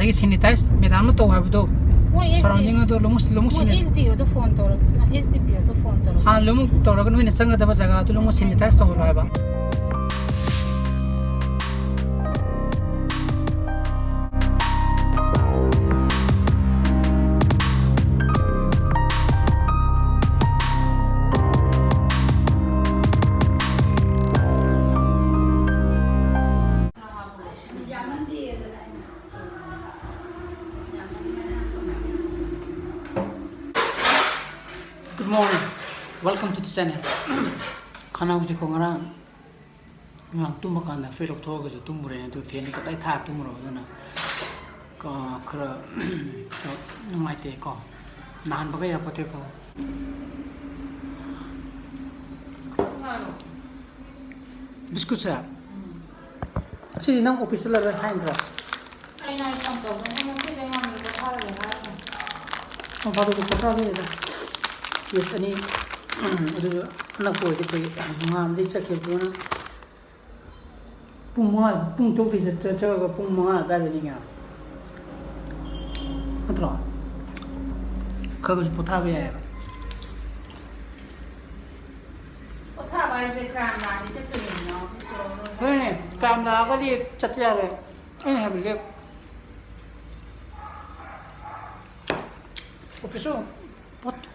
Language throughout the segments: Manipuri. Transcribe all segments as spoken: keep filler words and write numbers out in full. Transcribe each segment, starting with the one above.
ꯑꯩꯒꯤ ꯁꯦꯅꯤꯇꯥꯏꯁ ꯃꯦꯗꯥꯝꯅ ꯇꯧ ꯍꯥꯏꯕꯗꯣ, ꯁꯔꯥꯎꯟꯗꯤꯡ ꯑꯗꯣ ꯂꯣꯏꯅꯃꯛ, ꯂꯣꯏꯅꯃꯛ ꯃꯣꯏ ꯁꯦꯅꯤ-, ꯑꯦꯁ ꯗꯤ ꯑꯣꯗ ꯐꯣꯟ ꯇꯧꯔꯣ, ꯑꯦꯁ ꯗꯤ ꯄꯤ ꯑꯣꯗ ꯐꯣꯟ ꯇꯧꯔꯣ꯫ ꯍꯥꯟꯅ ꯂꯣꯏꯅꯃꯛ ꯇꯧꯔꯒ ꯅꯣꯏꯅ ꯆꯪꯒꯗꯕ ꯖꯒꯥꯗꯨ ꯂꯣꯏꯅꯃꯛ ꯁꯦꯅꯤꯇꯥꯏꯁ ꯇꯧꯍꯜꯂꯣ ꯍꯥꯏꯕ꯫ Good morning. Welcome to the channel. ꯈꯅꯥꯎꯁꯦꯀꯣ ꯉꯔꯥꯡ, ꯉꯔꯥꯡ ꯇꯨꯝꯕ ꯀꯥꯟꯗ ꯐꯦꯟ ꯂꯧꯊꯣꯛꯑꯒꯁꯨ ꯇꯨꯝꯃꯨꯔꯦ, ꯑꯗꯨ ꯐꯦꯟꯗꯤ ꯀꯗꯥꯏ ꯊꯥ ꯇꯨꯝꯃꯨꯔꯕ, ꯑꯗꯨꯅ ꯀ-, ꯈꯔ ꯅꯨꯡꯉꯥꯏꯇꯦꯀꯣ, ꯅꯥꯍꯟꯕꯒ ꯌꯥꯄꯣꯠꯇꯦꯀꯣ꯫ ꯕꯤꯁꯀꯨꯠꯁꯦ? ꯎꯝ꯫ ꯁꯤꯗꯤ ꯅꯪ ꯑꯣꯐꯤꯁ ꯆꯠꯂꯔꯣꯏ ꯍꯥꯏꯗ꯭ꯔꯣ? ꯑꯩꯅ ꯑꯩ ꯐꯣꯟ ꯇꯧꯕꯅꯦ, ꯑꯩ ꯉꯁꯤꯗꯤ ꯑꯉꯥꯡꯗꯣ ꯄꯣꯊꯥꯔꯒꯦ ꯍꯥꯏꯔꯒ꯫ ꯅꯣꯡ ꯐꯥꯗꯣꯛꯁꯨ ꯄꯣꯊꯥꯕ ꯌꯥꯏꯗ꯫ ꯄꯤꯁ ꯑꯅꯤ, ꯑꯗꯨꯁꯨ ꯑꯅꯛꯄ ꯑꯣꯏꯗꯤ ꯐꯩ꯫ ꯉꯍꯥꯟꯗꯩ ꯆꯠꯈꯤꯕꯗꯨꯅ ꯄꯨꯡ ꯃꯉꯥ, ꯄꯨꯡ ꯇꯔꯨꯛꯇꯩ ꯆꯠ-, ꯆꯠ-, ꯆꯠꯂꯒ ꯄꯨꯡ ꯃꯉꯥ ꯑꯗꯨꯋꯥꯏꯗꯅꯤ ꯀꯩꯅꯣ꯫ ꯅꯠꯇ꯭ꯔꯣ? ꯈꯔ ꯈꯔꯁꯨ ꯄꯣꯊꯥꯕ ꯌꯥꯏꯑꯕ꯫ ꯄꯣꯊꯥꯕ ꯍꯥꯏꯁꯦ ꯀ꯭ꯔꯥꯏꯝ ꯂꯥꯛꯑꯗꯤ ꯆꯠꯇꯣꯏꯅꯤꯗꯅ, ꯑꯣꯐꯤꯁ ꯌꯧꯔꯒ꯫ ꯍꯣꯏꯅꯦ, ꯀ꯭ꯔꯥꯏꯝ ꯂꯥꯛꯑꯒꯗꯤ ꯆꯠꯄ ꯌꯥꯔꯣꯏ꯫ ꯑꯩꯅ ꯍꯥꯏꯕꯗꯤ ꯑꯣꯐꯤꯁꯁꯨ ꯄꯣꯠ-,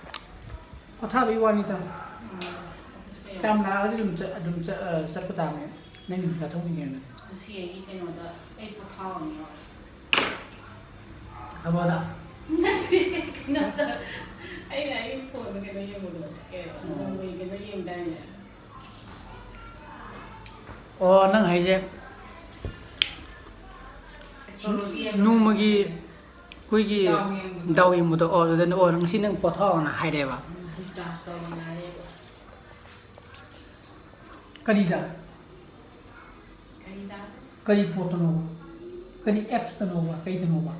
ꯄꯣꯊꯥꯕꯒꯤ ꯋꯥꯅꯤꯗ꯫ ꯎꯝ, ꯑꯣꯐꯤꯁ ꯀꯌꯥ? ꯀ꯭ꯔꯥꯏꯝ ꯂꯥꯛꯑꯒꯗꯤ ꯑꯗꯨꯝ ꯆꯠ-, ꯑꯗꯨꯝ ꯆꯠ-, ꯑ, ꯆꯠꯄ ꯇꯥꯕꯅꯦ꯫ ꯅꯪ ꯅꯊꯧꯅꯤ ꯀꯩꯅꯣ꯫ ꯉꯁꯤ ꯑꯩꯒꯤ ꯀꯩꯅꯣꯗ ꯑꯩ ꯄꯣꯊꯥꯕ ꯑꯃ ꯌꯥꯎꯔꯦ꯫ ꯊꯕꯛꯗ? ꯅꯠꯇꯦ, ꯀꯩꯅꯣꯗ꯫ ꯑꯩꯅ ꯑꯩꯒꯤ ꯐꯣꯟꯗ ꯀꯩꯅꯣ ꯌꯦꯡꯕꯗꯣ, ꯀꯩ ꯍꯥꯏꯕ? ꯑꯣ꯫ ꯅꯣꯡꯃꯩ ꯀꯩꯅꯣ ꯌꯦꯡꯗꯥꯏꯅꯦ? ꯑꯣ, ꯅꯪ ꯍꯥꯏꯁꯦ ꯑꯦꯁꯇ꯭ꯔꯣꯂꯣꯖꯤ ꯍꯥꯏꯕ? ꯅꯣꯡꯃꯒꯤ ꯑꯩꯈꯣꯏꯒꯤ ꯗꯥꯎ ꯌꯦꯡꯕꯗꯣ꯫ ꯗꯥꯎ ꯌꯦꯡꯕꯗꯣ, ꯑꯣ, ꯑꯗꯨꯗ, ꯑꯣ, ꯉꯁꯤ ꯅꯪ ꯄꯣꯊꯥꯎꯅ ꯍꯥꯏꯔꯦꯕ꯫ ꯎꯝ, ꯔꯤꯆꯥꯔꯖ ꯇꯧꯔꯣꯅ ꯍꯥꯏꯔꯦꯕ꯫ ꯀꯔꯤꯗ? ꯀꯔꯤꯗ? ꯀꯔꯤ ꯄꯣꯠꯇꯅꯣꯕ? ꯀꯔꯤ ꯑꯦꯞꯁꯇꯅꯣꯕ? ꯀꯩꯗꯅꯣꯕ?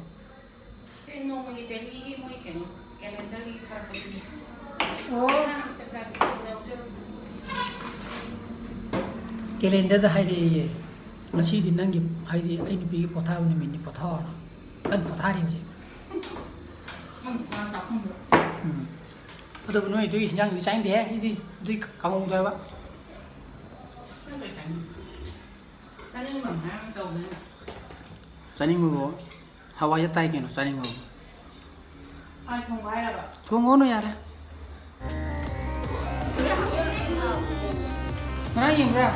ꯁꯤ ꯅꯣꯡꯃꯒꯤ ꯗꯦꯂꯤꯒꯤ ꯃꯣꯏ ꯀꯩꯅꯣ, ꯀꯦꯂꯦꯟꯗꯔꯒꯤ ꯊꯥꯔꯛꯄꯗꯨꯅꯤ꯫ ꯑꯣ꯫ ꯏꯁꯥꯅ ꯑꯦꯗꯖꯁ ꯇꯧꯕ ꯌꯥꯎꯖꯔꯣꯏ꯫ ꯀꯦꯂꯦꯟꯗꯔꯗ ꯍꯥꯏꯔꯛꯑꯦꯌꯦ, "ꯉꯁꯤꯗꯤ ꯅꯪꯒꯤ, ꯍꯥꯏꯗꯤ ꯑꯩ ꯅꯨꯄꯤꯒꯤ ꯄꯣꯊꯥꯕ ꯅꯨꯃꯤꯠꯅꯤ, ꯄꯣꯊꯥꯎꯅ"꯫ ꯀꯟꯅ ꯄꯣꯊꯥꯔꯤ ꯍꯧꯖꯤꯛ꯫ ꯎꯝ꯫ ꯑꯗꯨꯕꯨ ꯅꯣꯏ ꯑꯗꯨꯒꯤ ꯍꯤꯟꯖꯥꯡꯗꯨꯗꯤ ꯆꯥꯅꯤꯡꯗꯦꯍꯦ, ꯑꯩꯗꯤ ꯑꯗꯨꯏ ꯀꯥꯡꯍꯧꯗꯣ ꯍꯥꯏꯕ꯫ ꯆꯥꯅꯤꯡꯕꯕꯨ ꯍꯋꯥꯏꯖꯥꯔ ꯇꯥꯏ ꯀꯩꯅꯣ, ꯆꯥꯅꯤꯡꯕꯕꯨ꯫ ꯊꯣꯡꯉꯣꯅꯨ ꯌꯥꯔꯦ꯫ ꯉꯔꯥꯡ ꯌꯦꯡꯕ꯭ꯔꯥ?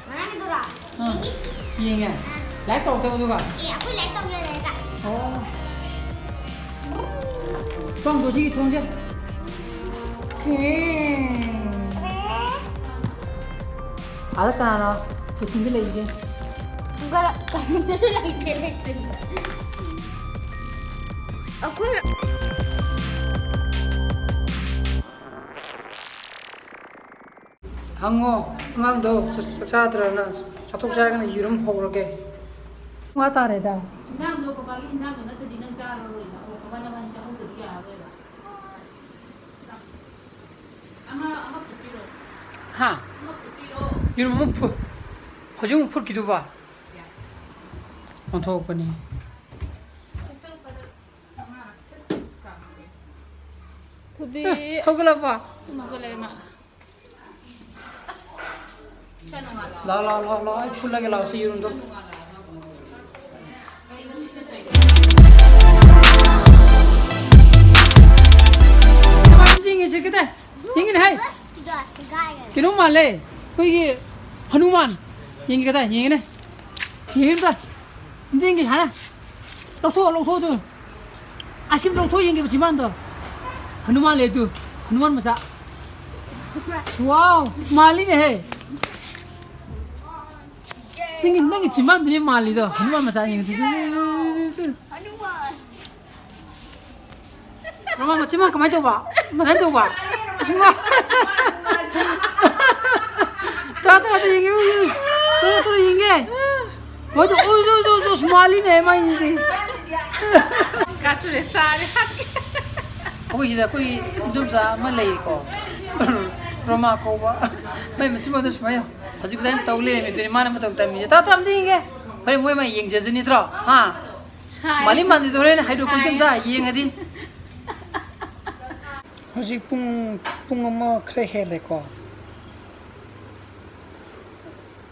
ꯉꯔꯥꯡꯒꯤꯗꯨꯔꯣ? ꯑꯥ, ꯌꯦꯡꯉꯦ꯫ ꯂꯥꯏꯛ ꯇꯧꯔꯛꯇꯕꯗꯨꯒ? ꯑꯦ, ꯑꯩꯈꯣꯏ ꯂꯥꯏꯔꯤꯛ ꯇꯧꯒꯦ ꯂꯩꯔꯒ꯫ ꯑꯣ꯫ ꯊꯣꯡꯗꯣ ꯁꯤꯒꯤ ꯊꯣꯡꯁꯦ꯫ ꯑꯦ꯫ ꯑꯥꯗ ꯀꯅꯥꯅꯣ ꯀꯤꯠꯆꯟꯗ ꯂꯩꯔꯤꯁꯦ? ꯒꯔ-, ꯀꯩꯅꯣꯗꯁꯨ ꯂꯩꯇꯦ, ꯂꯩꯇꯦ꯫ ꯑꯩꯈꯣꯏ ꯍꯪꯉꯣ ꯑꯉꯥꯡꯗꯣ ꯆꯥꯛ-, ꯆꯥꯛ ꯆꯥꯗ꯭ꯔꯅ꯫ ꯆꯥꯊꯣꯛ ꯆꯥꯔꯒꯅ ꯌꯦꯔꯨꯝ ꯍꯧꯔꯒꯦ꯫ ꯄꯨꯡ ꯑꯥ ꯇꯥꯔꯦꯗ꯫ ꯏꯟꯖꯥꯡꯗꯣ ꯄꯄꯥꯒꯤ ꯏꯟꯖꯥꯡꯗꯣ ꯅꯠꯇ꯭ꯔꯗꯤ ꯅꯪ ꯆꯥꯔꯔꯣꯏꯕ꯫ ꯑꯣ, ꯄꯄꯥ ꯅꯕꯥꯅꯤ ꯆꯥꯍꯧꯗꯗꯤ ꯌꯥꯔꯔꯣꯏꯕ꯫ ꯑꯃ, ꯑꯃ ꯐꯨꯠꯄꯤꯔꯣ꯫ ꯍꯥ? ꯑꯃ ꯐꯨꯠꯄꯤꯔꯣ꯫ ꯌꯦꯔꯨꯝ ꯑꯃ ꯐꯨꯠ-, ꯍꯧꯖꯤꯛ ꯑꯃꯨꯛ ꯐꯨꯠꯈꯤꯗꯨꯕ? Yes꯫ ꯑꯣꯟꯊꯣꯛꯄꯅꯤ꯫ ꯆꯥꯛ ꯆꯥꯔꯛꯄꯗ ꯉꯥ ꯁꯤꯁ ꯁꯤꯁ ꯀꯥꯝꯃꯒꯦ꯫ ꯊꯣꯏꯕꯤ, ꯑꯦ, ꯍꯧꯒꯠꯂꯕꯣ? ꯇꯨꯝ ꯍꯧꯒꯠꯂꯛꯑꯦ ꯃꯥ꯫ ꯂꯥꯎ, ꯂꯥꯎ, ꯂꯥꯎ, ꯂꯥꯎ, ꯑꯩ ꯐꯨꯜꯂꯒꯦ, ꯂꯥꯎ, ꯁꯤ ꯌꯦꯔꯨꯝꯗꯣ꯫ ꯌꯦꯡꯉꯤꯁꯦ ꯀꯩꯗ? ꯌꯦꯡꯉꯤꯅꯦ, ꯍꯩ꯫ ꯀꯩꯅꯣ ꯃꯥꯜꯂꯦ, ꯑꯩꯈꯣꯏꯒꯤ ꯍꯅꯨꯃꯥꯟ꯫ ꯌꯦꯡꯒꯦ ꯀꯗꯥꯏ? ꯌꯦꯡꯒꯦꯅꯦ꯫ ꯌꯦꯡꯒꯦ ꯑꯝꯇ꯫ ꯑꯝꯇ ꯌꯦꯡꯒꯦ, ꯁꯥꯟꯅ꯫ ꯂꯧꯊꯣꯛꯑꯣ, ꯂꯧꯊꯣꯛꯑꯣ ꯑꯗꯨ꯫ ꯑꯁꯤꯝ ꯂꯧꯊꯣꯛꯑ ꯌꯦꯡꯒꯦꯕ ꯆꯤꯝꯕꯥꯟꯗꯣ꯫ ꯍꯅꯨꯃꯥꯟ ꯂꯩ ꯑꯗꯨ꯫ ꯍꯅꯨꯃꯥꯟ ꯃꯆꯥ꯫ ꯋꯥꯎ, ꯃꯥꯜꯂꯤꯅꯦꯍꯦ꯫ ꯅꯪꯒꯤ, ꯅꯪꯒꯤ ꯆꯤꯝꯕꯥꯟꯗꯨꯅꯦ ꯃꯥꯜꯂꯤꯗꯣ꯫ ꯍꯅꯨꯃꯥꯟ ꯃꯆꯥ ꯌꯦꯡꯉꯨ꯫ ꯍꯅꯨꯃꯥꯟ꯫ ꯃꯃꯥ, ꯃꯆꯤꯟ ꯃꯥ ꯀꯃꯥꯏꯅ ꯇꯧꯕ? ꯃꯊꯟ ꯇꯧꯕ? ꯑꯁ, ꯃꯥ-, ꯇꯔꯥ, ꯇꯔꯥꯗ ꯌꯦꯡꯒꯦ, ꯎꯏ, ꯎꯏ꯫ ꯇꯔꯥ, ꯇꯔꯥ ꯌꯦꯡꯒꯦ꯫ ꯀꯃꯥꯏꯅ ꯇꯧ-, ꯎꯏ, ꯎꯏ, ꯎꯏ, ꯎꯏ, ꯎꯏ, ꯃꯥꯜꯂꯤꯅꯦ, ꯃꯥꯏꯁꯤꯗꯤ꯫ ꯀꯥꯁꯨꯔꯦ ꯆꯥꯔꯦ꯫ ꯑꯩꯈꯣꯏ ꯁꯤꯗ ꯑꯩꯈꯣꯏ ꯏꯗꯣꯝꯆꯥ ꯑꯃ ꯂꯩꯌꯦꯀꯣ, ꯔꯣꯃꯥ ꯀꯧꯕ꯫ ꯃꯥꯏ ꯃꯆꯤꯟ ꯃꯥꯗꯣ ꯁꯨꯃꯥꯏꯅ ꯍꯧꯖꯤꯛ ꯈꯨꯗꯥꯏ ꯇꯧ ꯂꯩꯔꯝꯃꯤꯗꯨꯅꯤ, ꯃꯥꯅ ꯃꯇꯧ ꯇꯝꯃꯤꯁꯦ꯫ ꯇꯔꯥ, ꯇꯔꯥ ꯑꯝꯇ ꯌꯦꯡꯒꯦ꯫ ꯍꯣꯔꯦꯟ ꯃꯣꯏ ꯃꯥꯏ ꯌꯦꯡꯖꯖꯅꯤꯗ꯭ꯔꯣ? ꯍꯥ? ꯃꯥꯂꯤ ꯃꯥꯟꯗꯤꯗꯣꯔꯦꯅ ꯍꯥꯏꯗꯣꯛꯄ ꯏꯗꯣꯝꯆꯥ ꯌꯦꯡꯉꯗꯤ꯫ ꯍꯧꯖꯤꯛ ꯄꯨꯡ, ꯄꯨꯡ ꯑꯃ ꯈꯔ ꯍꯦꯜꯂꯦꯀꯣ꯫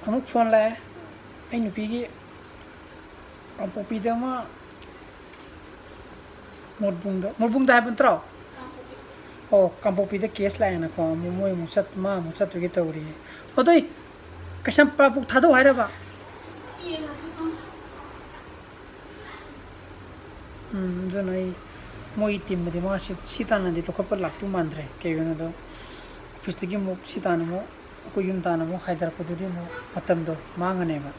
ꯑꯃꯨꯛ ꯐꯣꯟ ꯂꯥꯛꯑꯦ꯫ ꯑꯩ ꯅꯨꯄꯤꯒꯤ ꯀꯥꯡꯄꯣꯛꯄꯤꯗ ꯑꯃ ꯃꯣꯔꯕꯨꯡꯗ, ꯃꯣꯔꯕꯨꯡꯗ ꯍꯥꯏꯕ ꯅꯠꯇ꯭ꯔꯣ? ꯑꯣ, ꯀꯥꯡꯄꯣꯛꯄꯤꯗ ꯀꯦꯁ ꯂꯥꯛꯑꯦꯅꯀꯣ꯫ ꯑꯃꯨꯛ ꯃꯣꯏ ꯑꯃꯨꯛ ꯆꯠ-, ꯃꯥ ꯑꯃꯨꯛ ꯆꯠꯇꯨꯒꯤ ꯇꯧꯔꯤ꯫ ꯑꯗꯨꯏ ꯀꯩꯁꯥꯝꯄꯥꯠ ꯐꯥꯎ ꯊꯥꯗꯧ ꯍꯥꯏꯔꯕ? ꯎꯝ, ꯑꯗꯨꯅ ꯑꯩ ꯃꯣꯏ ꯇꯤꯝꯅꯗꯤ ꯃꯥ ꯁꯤ, ꯁꯤ ꯇꯥꯟꯅꯗꯤ ꯂꯧꯈꯠꯄ ꯂꯥꯛꯇꯧ ꯃꯥꯟꯗ꯭ꯔꯦ꯫ ꯀꯩꯒꯤꯅꯣꯗ ꯑꯣꯐꯤꯁꯇꯒꯤ ꯑꯃꯨꯛ ꯁꯤ ꯇꯥꯟꯅ ꯑꯃꯨꯛ ꯑꯩꯈꯣꯏ ꯌꯨꯝ ꯇꯥꯟꯅ ꯑꯃꯨꯛ ꯍꯥꯏꯊꯔꯛꯄꯗꯨꯗꯤ ꯑꯃꯨꯛ ꯃꯇꯝꯗꯣ ꯃꯥꯡꯉꯅꯦꯕ꯫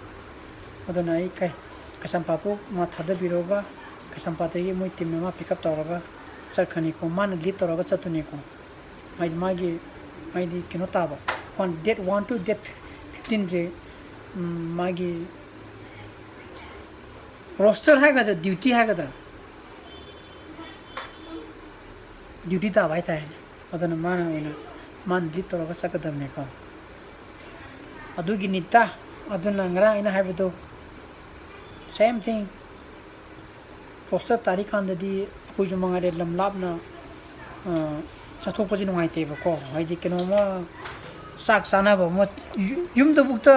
ꯑꯗꯨꯅ ꯑꯩ ꯀꯩ-, ꯀꯩꯁꯥꯝꯄꯥꯠꯄꯨ ꯃꯥ ꯊꯥꯗꯕꯤꯔꯒ ꯀꯩꯁꯥꯝꯄꯥꯠꯇꯒꯤ ꯃꯣꯏ ꯇꯤꯝꯅ ꯃꯥ ꯄꯤꯛ ꯑꯞ ꯇꯧꯔꯒ ꯆꯠꯈ꯭ꯔꯅꯤꯀꯣ꯫ ꯃꯥꯅ ꯂꯤꯗ ꯇꯧꯔꯒ ꯆꯠꯇꯣꯏꯅꯤꯀꯣ꯫ ꯍꯥꯏꯗꯤ ꯃꯥꯒꯤ, ꯍꯥꯏꯗꯤ ꯀꯩꯅꯣ ꯇꯥꯕ, one, date one two date ꯐꯤꯐꯇꯤꯟꯁꯦ, ꯎꯝ, ꯃꯥꯒꯤ ꯔꯣꯁꯇꯔ ꯍꯥꯏꯒꯗ꯭ꯔꯥ, ꯗ꯭ꯌꯨꯇꯤ ꯍꯥꯏꯒꯗ꯭ꯔꯥ, ꯗ꯭ꯌꯨꯇꯤ ꯇꯥꯕ ꯍꯥꯏꯇꯥꯔꯦꯅꯦ꯫ ꯑꯗꯨꯅ ꯃꯥꯅ ꯑꯣꯏꯅ, ꯃꯥꯅ ꯂꯤꯗ ꯇꯧꯔꯒ ꯆꯠꯀꯗꯕꯅꯦꯀꯣ꯫ ꯑꯗꯨꯒꯤꯅꯤꯇ꯫ ꯑꯗꯨꯅ ꯉꯔꯥꯡ ꯑꯩꯅ ꯍꯥꯏꯕꯗꯣ, same thing꯫ ꯔꯣꯁꯇꯔ ꯇꯥꯔꯤꯀꯥꯟꯗꯗꯤ ꯑꯩꯈꯣꯏꯁꯨ ꯃꯉꯥꯏꯔꯦ ꯂꯝ ꯂꯥꯞꯅ, ꯑ, ꯆꯠꯊꯣꯛꯄꯁꯦ ꯅꯨꯡꯉꯥꯏꯇꯦꯕꯀꯣ꯫ ꯍꯥꯏꯗꯤ ꯀꯩꯅꯣꯝꯃ ꯆꯥꯛ ꯆꯥꯅꯕ ꯑꯃ ꯌꯨ-, ꯌꯨꯝꯗꯕꯨꯛꯇ,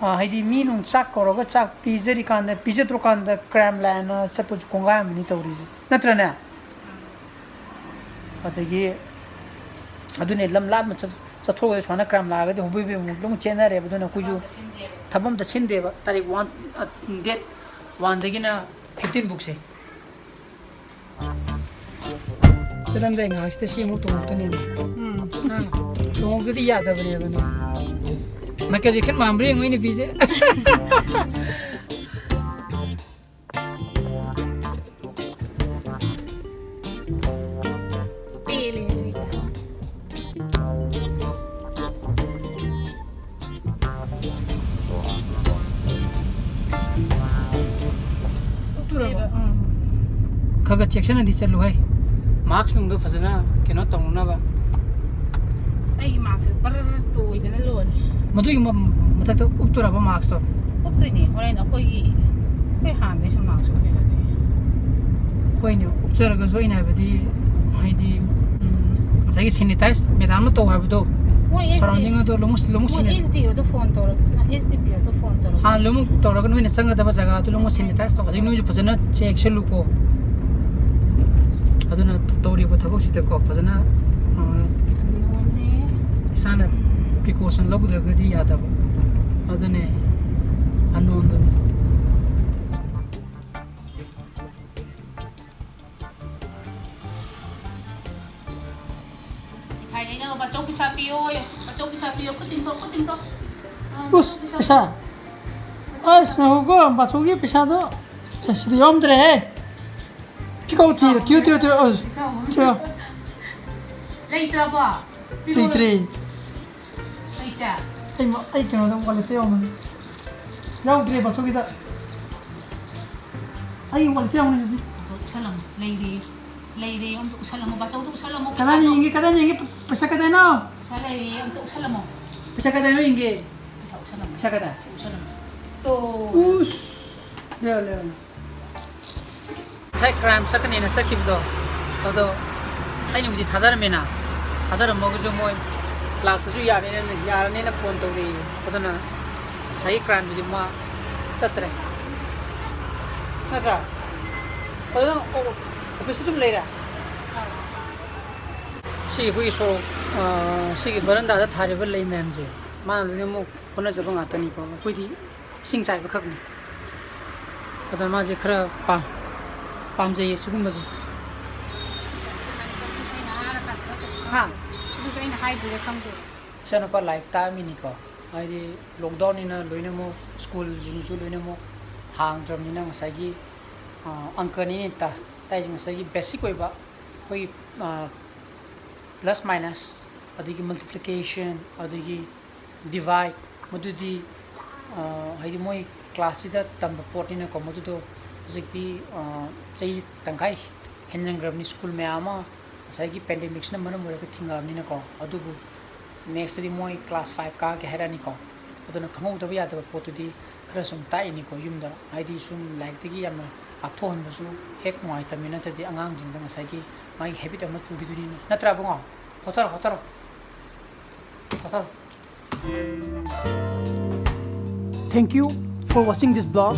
ꯑ, ꯍꯥꯏꯗꯤ ꯃꯤ ꯅꯨꯡ ꯆꯥꯛ ꯀꯧꯔꯒ ꯆꯥꯛ ꯄꯤꯖꯔꯤꯀꯥꯟꯗ, ꯄꯤꯖꯗ꯭ꯔꯀꯥꯟꯗ ꯀ꯭ꯔꯥꯏꯝ ꯂꯥꯛꯑꯦꯅ ꯆꯠꯄꯁꯨ ꯀꯣꯡꯒꯥꯏ ꯑꯃꯅꯤ ꯇꯧꯔꯤꯁꯦ, ꯅꯠꯇ꯭ꯔꯅꯦ? ꯑꯗꯒꯤ ꯑꯗꯨꯅꯦ, ꯂꯝ ꯂꯥꯞꯅ ꯆꯠ-, ꯆꯠꯊꯣꯛꯑꯒ ꯁꯨꯃꯥꯏꯅ ꯀ꯭ꯔꯥꯏꯝ ꯂꯥꯛꯑꯒꯗꯤ ꯍꯣꯕꯦ ꯍꯣꯕꯦ ꯑꯃꯨꯛ ꯑꯗꯨꯝ ꯆꯦꯟꯅꯔꯦꯕ꯫ ꯑꯗꯨꯅ ꯑꯩꯈꯣꯏꯁꯨ ꯊꯕꯛ ꯑꯝꯇ ꯁꯤꯟꯗꯦꯕ꯫ ꯇꯥꯔꯤꯛ ꯋꯥꯟ, ꯑ, ꯗꯦꯠ ꯋꯥꯟꯗꯒꯤꯅ ꯐꯤꯐꯇꯤꯟ ꯕꯨꯛꯁꯦ꯫ ꯆꯠꯂꯝꯗꯥꯏ ꯉꯥꯏꯍꯥꯛꯁꯤꯗ ꯁꯤ ꯑꯃꯨꯛ ꯇꯣꯡꯉꯛꯇꯣꯏꯅꯦꯕ꯫ ꯎꯝ꯫ ꯑꯥ, ꯇꯣꯡꯉꯛꯇꯗꯤ ꯌꯥꯗꯕꯅꯦꯕꯅꯦ꯫ ꯃꯥꯏꯀꯦꯜ ꯖꯦꯛꯁꯟ ꯃꯥꯟꯕ꯭ꯔꯥ ꯌꯦꯡꯉꯣ ꯑꯩ ꯅꯨꯄꯤꯁꯦ꯫ ꯄꯦꯜꯂꯦ ꯁꯤ꯫ ꯎꯝ꯫ ꯈꯔ ꯈꯔ ꯆꯦꯛꯁꯤꯟꯅꯗꯤ ꯆꯠꯂꯨ ꯍꯦ꯫ ꯃꯥꯛꯁ ꯅꯨꯡꯗꯣ ꯐꯖꯅ ꯀꯩꯅꯣ ꯇꯧꯅꯅꯕ꯫ ꯑꯁ, ꯑꯩꯒꯤ ꯃꯥꯛꯁꯁꯦ ꯕꯔ ꯇꯣꯏꯗꯅ ꯂꯣꯏꯔꯦ꯫ ꯃꯗꯨꯒꯤ ꯃ-, ꯃꯊꯛꯇ ꯎꯞꯇꯣꯔꯕ ꯃꯥꯛꯁꯇꯣ? ꯎꯞꯇꯣꯏꯅꯦ, ꯍꯣꯔꯦꯟ ꯑꯩꯈꯣꯏꯒꯤ, ꯑꯩꯈꯣꯏ ꯍꯥꯟꯅꯗꯩꯁꯨ ꯃꯥꯛꯁ ꯅꯠꯇ꯭ꯔꯒꯁꯨ ꯑꯩꯅ ꯍꯥꯏꯕꯗꯤ, ꯍꯥꯏꯗꯤ, ꯎꯝ, ꯉꯁꯥꯏꯒꯤ ꯁꯦꯅꯤꯇꯥꯏꯁ ꯃꯦꯗꯥꯝꯅ ꯇꯧ ꯍꯥꯏꯕꯗꯣ, ꯃꯣꯏ ꯑꯦꯁ ꯗꯤ, ꯁꯔꯥꯎꯟꯗꯤꯡ ꯑꯗꯣ ꯂꯣꯏꯅꯃꯛ, ꯂꯣꯏꯅꯃꯛ ꯃꯣꯏ ꯁꯦꯅꯤ-, ꯑꯦꯁ ꯗꯤ ꯑꯣꯗ ꯐꯣꯟ ꯇꯧꯔ, ꯑꯦꯁ ꯗꯤ ꯄꯤ ꯑꯣꯗ ꯐꯣꯟ ꯇꯧꯔ꯫ ꯍꯥꯟꯅ ꯂꯣꯏꯅꯃꯛ ꯇꯧꯔꯒ ꯅꯣꯏꯅ ꯆꯪꯒꯗꯕ ꯖꯒꯥꯗꯨ ꯂꯣꯏꯅꯃꯛ ꯁꯦꯅꯤꯇꯥꯏꯁ ꯇꯧ, ꯑꯗꯩ ꯅꯣꯏꯁꯨ ꯐꯖꯅ ꯆꯦꯛꯁꯤꯜꯂꯨꯀꯣ꯫ ꯑꯗꯨꯅ ꯇꯧꯔꯤꯕ ꯊꯕꯛꯁꯤꯗꯀꯣ ꯐꯖꯅ, ꯑ, ꯑꯗꯨꯅꯦ꯫ ꯏꯁꯥꯅ ꯄ꯭ꯔꯤꯀꯣꯁꯟ ꯂꯧꯗ꯭ꯔꯒꯗꯤ ꯌꯥꯗꯕ꯫ ꯑꯗꯨꯅꯦ ꯑꯅꯣꯟꯗꯨꯅꯤ꯫ ꯃꯤꯊꯥꯏ ꯂꯩꯅꯕ ꯕꯥꯆꯧ ꯄꯩꯁꯥ ꯄꯤꯌꯣ꯫ ꯕꯥꯆꯧ ꯄꯩꯁꯥ ꯄꯤꯌꯣ꯫ ꯈꯨꯠ ꯇꯤꯡꯊꯣꯛ, ꯈꯨꯠ ꯇꯤꯡꯊꯣꯛ꯫ ꯑ, ꯎꯁ, ꯕꯥꯆꯧ ꯄꯩꯁꯥ꯫ ꯄꯩꯁꯥ? ꯕꯥꯆꯧ ꯑꯁ, ꯄꯩꯁꯥ꯫ ꯉꯥꯏꯈꯣꯀꯣ, ꯕꯥꯆꯧꯒꯤ ꯄꯩꯁꯥꯗꯣ꯫ ꯑꯁ, ꯁꯤꯗꯤ ꯌꯥꯎꯔꯝꯗ꯭ꯔꯦꯍꯦ꯫ ꯀꯤꯀꯧ ꯊꯤꯔꯣ, ꯊꯤꯔꯣ, ꯊꯤꯔꯣ, ꯊꯤꯔꯣ꯫ ꯑꯁ, ꯊꯤꯔꯣ꯫ ꯂꯩꯇ꯭ꯔꯕꯣ? ꯄꯤꯔꯛꯑꯣ꯫ ꯂꯩꯇ꯭ꯔꯦ꯫ ꯂꯩꯇꯦ? ꯑꯩ ꯃ-, ꯑꯩ ꯀꯩꯅꯣꯗ ꯋꯥꯂꯦꯠꯇ ꯌꯥꯎꯔꯝꯃꯅꯤ꯫ ꯌꯥꯎꯗ꯭ꯔꯦ, ꯕꯥꯆꯧꯒꯤꯗ꯫ ꯑꯩ ꯋꯥꯂꯦꯠꯇ ꯌꯥꯎꯔꯝꯃꯅꯤ ꯁꯤ꯫ ꯕꯥꯆꯧ ꯎꯁꯜꯂꯝꯃꯣ꯫ ꯂꯩꯔꯦ꯫ ꯂꯩꯔꯦ꯫ ꯑꯝꯇ ꯎꯁꯜꯂꯝꯃꯣ꯫ ꯕꯥꯆꯧꯗ ꯎꯁꯜꯂꯝꯃꯣ ꯀꯗꯥꯏꯅ ꯄꯩꯁꯥꯗꯣ꯫ ꯌꯦꯡꯒꯦ? ꯀꯗꯥꯏꯅ ꯌꯦꯡꯒꯦ? ꯄꯩꯁꯥ ꯀꯗꯥꯏꯅꯣ? ꯄꯩꯁꯥ ꯂꯩꯔꯦ꯫ ꯑꯝꯇ ꯎꯁꯜꯂꯝꯃꯣ꯫ ꯄꯩꯁꯥ ꯀꯗꯥꯏꯅꯣ ꯌꯦꯡꯒꯦ? ꯄꯩꯁꯥ ꯎꯁꯜꯂꯝꯃꯣ꯫ ꯄꯩꯁꯥ ꯀꯗꯥꯏ? ꯁꯤ ꯎꯁꯜꯂꯝꯃꯣ꯫ ꯇꯣ꯫ ꯎꯁ꯫ ꯂꯩꯔꯣ, ꯂꯩꯔꯣ, ꯂꯩꯔꯣ꯫ ꯉꯁꯥꯏ ꯀ꯭ꯔꯥꯏꯝ ꯆꯠꯀꯅꯦꯅ ꯆꯠꯈꯤꯕꯗꯣ, ꯑꯗꯣ ꯑꯩꯅꯕꯨꯗꯤ ꯊꯥꯗꯔꯝꯃꯦꯅ, ꯊꯥꯗꯔꯝꯃꯒꯁꯨ ꯃꯣꯏ ꯀ꯭ꯂꯥꯛꯇꯁꯨ ꯌꯥꯔꯦꯅ, ꯌꯥꯔꯅꯦꯅ ꯐꯣꯟ ꯇꯧꯔꯛꯑꯦ꯫ ꯑꯗꯨꯅ ꯉꯁꯥꯏꯒꯤ ꯀ꯭ꯔꯥꯏꯝꯗꯨꯗꯤ ꯃꯥ ꯆꯠꯇ꯭ꯔꯦ, ꯅꯠꯇ꯭ꯔꯥ? ꯑꯗꯨꯅ ꯑꯣ-, ꯑꯣꯐꯤꯁꯇ ꯑꯗꯨꯝ ꯂꯩꯔꯦ꯫ ꯁꯤ ꯑꯩꯈꯣꯏꯒꯤ ꯁꯣꯔꯣꯛ, ꯑ, ꯁꯤꯒꯤ ꯕꯔꯟꯗꯥꯗ ꯊꯥꯔꯤꯕ ꯂꯩ ꯃꯌꯥꯝꯁꯦ ꯃꯥꯅ ꯂꯣꯏꯅꯃꯛ ꯍꯣꯠꯅꯖꯕ ꯉꯥꯛꯇꯅꯤꯀꯣ꯫ ꯑꯩꯈꯣꯏꯗꯤ ꯏꯁꯤꯡ ꯆꯥꯏꯕ ꯈꯛꯅꯤ꯫ ꯑꯗ ꯃꯥꯁꯦ ꯈꯔ ꯄꯥ-, ꯄꯥꯝꯖꯩꯌꯦ ꯁꯤꯒꯨꯝꯕꯁꯦ꯫ ꯍꯥ? ꯑꯗꯨꯁꯨ ꯑꯩꯅ ꯍꯥꯏꯗ꯭ꯔꯤꯔꯥ ꯈꯪꯗꯦ꯫ ꯏꯆꯥꯅꯨꯄꯥ ꯂꯥꯏꯔꯤꯛ ꯇꯥꯛꯑꯝꯃꯤꯅꯤꯀꯣ꯫ ꯍꯥꯏꯗꯤ ꯂꯣꯛꯗꯥꯎꯟꯅꯤꯅ ꯂꯣꯏꯅꯃꯛ ꯁ꯭ꯀꯨꯜꯁꯤꯡꯁꯨ ꯂꯣꯏꯅꯃꯛ ꯍꯥꯡꯗ꯭ꯔꯕꯅꯤꯅ ꯉꯁꯥꯏꯒꯤ, ꯑ, ꯑꯪꯀꯅꯤꯅꯦ ꯇꯥ-, ꯇꯥꯛꯏꯁꯦ ꯉꯁꯥꯏꯒꯤ ꯕꯦꯁꯤꯛ ꯑꯣꯏꯕ ꯑꯩꯈꯣꯏꯒꯤ, ꯑ, ꯄ꯭ꯂꯁ ꯃꯥꯏꯅꯁ, ꯑꯗꯒꯤ ꯃꯜꯇꯤꯄ꯭ꯂꯤꯀꯦꯁꯟ, ꯑꯗꯒꯤ ꯗꯤꯚꯥꯏꯠ, ꯃꯗꯨꯗꯤ, ꯑ, ꯍꯥꯏꯗꯤ ꯃꯣꯏ ꯀ꯭ꯂꯥꯁꯁꯤꯗ ꯇꯝꯕ ꯄꯣꯠꯅꯤꯅꯀꯣ, ꯃꯗꯨꯗꯣ ꯍꯧꯖꯤꯛꯇꯤ, ꯑ, ꯆꯍꯤ ꯇꯪꯈꯥꯏ ꯍꯦꯟꯖꯟꯈ꯭ꯔꯕꯅꯤ, ꯁ꯭ꯀꯨꯜ ꯃꯌꯥꯝ ꯑꯃ ꯉꯁꯥꯏꯒꯤ ꯄꯦꯟꯗꯦꯃꯤꯛꯁꯤꯅ ꯃꯔꯝ ꯑꯣꯏꯔꯒ ꯊꯤꯡꯉꯛꯑꯕꯅꯤꯅꯀꯣ꯫ ꯑꯗꯨꯕꯨ ꯅꯦꯛꯁꯇꯗꯤ ꯃꯣꯏ ꯀ꯭ꯂꯥꯁ ꯐꯥꯏꯚ ꯀꯥꯒꯦ ꯍꯥꯏꯔꯛꯑꯅꯤꯀꯣ꯫ ꯑꯗꯨꯅ ꯈꯪꯍꯧꯗꯕ ꯌꯥꯗꯕ ꯄꯣꯠꯇꯨꯗꯤ ꯈꯔ ꯁꯨꯝ ꯇꯥꯛꯏꯅꯤꯀꯣ ꯌꯨꯝꯗ꯫ ꯍꯥꯏꯗꯤ ꯁꯨꯝ ꯂꯥꯏꯔꯤꯛꯇꯒꯤ ꯌꯥꯝꯅ ꯂꯥꯞꯊꯣꯛꯍꯟꯕꯁꯨ ꯍꯦꯛ ꯅꯨꯡꯉꯥꯏꯇꯕꯅꯤ, ꯅꯠꯇ꯭ꯔꯗꯤ ꯑꯉꯥꯡꯁꯤꯡꯗ ꯉꯁꯥꯏꯒꯤ ꯃꯥꯒꯤ habit ꯑꯃ ꯆꯨꯈꯤꯗꯣꯏꯅꯤꯅꯦ꯫ ꯅꯠꯇ꯭ꯔꯥ ꯏꯕꯨꯡꯉꯣ? ꯐꯣꯊꯔꯣ, ꯐꯣꯊꯔꯣ꯫ ꯐꯣꯊꯔꯣ꯫ Thank you for watching this vlog.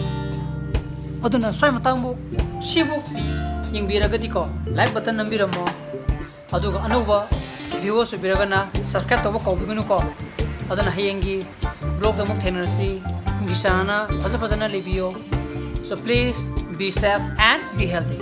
ꯑꯗꯨꯅ ꯁ꯭ꯋꯥꯏ ꯃꯇꯥꯡꯕꯨ ꯁꯤꯕꯨ ꯌꯦꯡꯕꯤꯔꯒꯗꯤꯀꯣ, like button ꯅꯝꯕꯤꯔꯝꯃꯣ꯫ ꯑꯗꯨꯒ ꯑꯅꯧꯕ viewers ꯑꯣꯏꯕꯤꯔꯒꯅ subscribe ꯇꯧꯕ ꯀꯥꯎꯕꯤꯒꯅꯨꯀꯣ꯫ ꯑꯗꯨꯅ ꯍꯌꯦꯡꯒꯤ vlogꯗ ꯑꯃꯨꯛ ꯊꯦꯡꯅꯔꯁꯤ꯫ ꯅꯨꯡꯁꯤ ꯆꯥꯟꯅꯅ ꯐꯖ ꯐꯖꯅ ꯂꯩꯕꯤꯌꯣ꯫ So please be safe and be healthy.